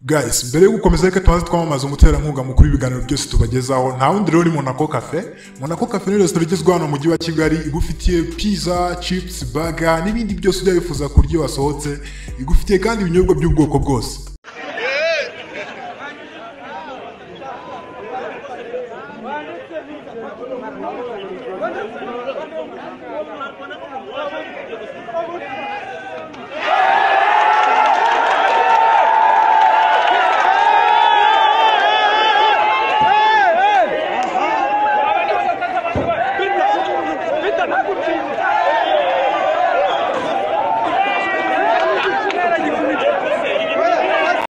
Guys, mbere yo gukomeza reka tubanze twamamaza umuterankunga mukuru w'ibiganiro byose tubagezaho. Nta wundi rero ni Monaco Cafe. Monaco Cafe ni resitora igezweho hano mu mujyi wa Kigali, igufitiye pizza, chips, burger n'ibindi byose ujya wifuza kurya iyo wasohotse. Igufitiye kandi ibinyobwa by'ubwoko bwose.